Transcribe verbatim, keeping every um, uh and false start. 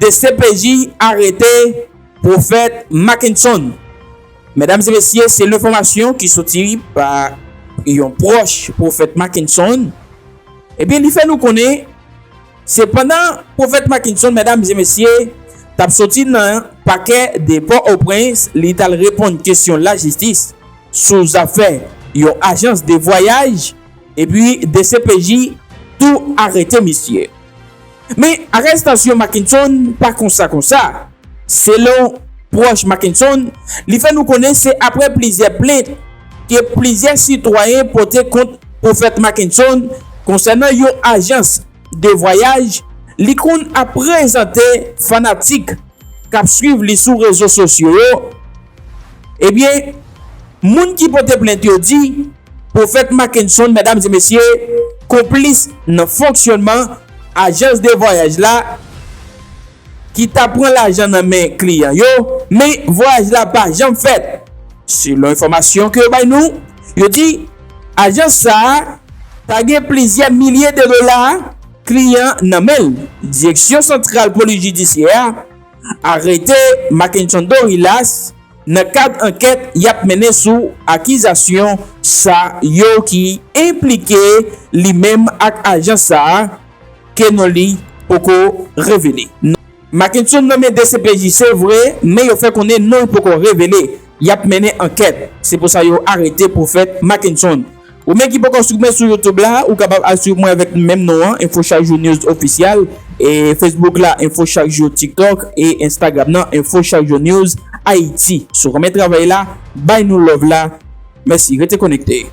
D C P J arete Pwofèt Mackenson. Medam e mesye, se lenfòmasyon ki soti pa yon pwòch Pwofèt Mackenson. Ebyen, li fè nou konnen, se pandan Pwofèt Mackenson, medam e mesye, t ap soti nan pakè de Pòtoprens, li t al reponn kesyon lajistis sou zafè yon ajans de vwayaj, epi D C P J tou arete misye. Men, arestasyon Mackenson pa konsa konsa. Selon pwòch Mackenson, li fè nou konnen se apre plizyè plent ke plizyè sitwayen pote kont Pwofèt Mackenson konsènan yon ajans de vwayaj li konn ap prezante fanatik k ap swiv li sou rezo sosyo yo. Ebyen, moun ki pote plent yo di Pwofèt Mackenson, medam e mesye, konplis nan fonksyònman ajans de vwayaj la ki ta pran lajan nan men kliyan yo, men vwayaj la pa janm fèt. Selon enfòmasyon ke yo bay nou, yo di ajans sa a ta gen plizyè milye de dola kliyan nan men l. Direksyon Santral Polis Jidisyè a arete Mackenson Dorilas nan kad ankèt y ap mennen sou akizasyon sa yo ki enplike li menm ak ajans sa a ke non li poko revele. Mackenson nan men D C P J, se vre, men yo fè konnen non l poko revele. Y ap mennen ankèt. Se pou sa yo arete Pwofèt Mackenson. Ou menm ki poko abòne sou YouTube la, ou kapab al swiv mwen avèk menm non an, Info Chak Jou News Ofisyal, e Facebook la, Info Chak Jou, TikTok, e Instagram nan, Info Chak Jou News Ayiti. Si w renmen travay la, bay nou love la. Mèsi, rete konekte.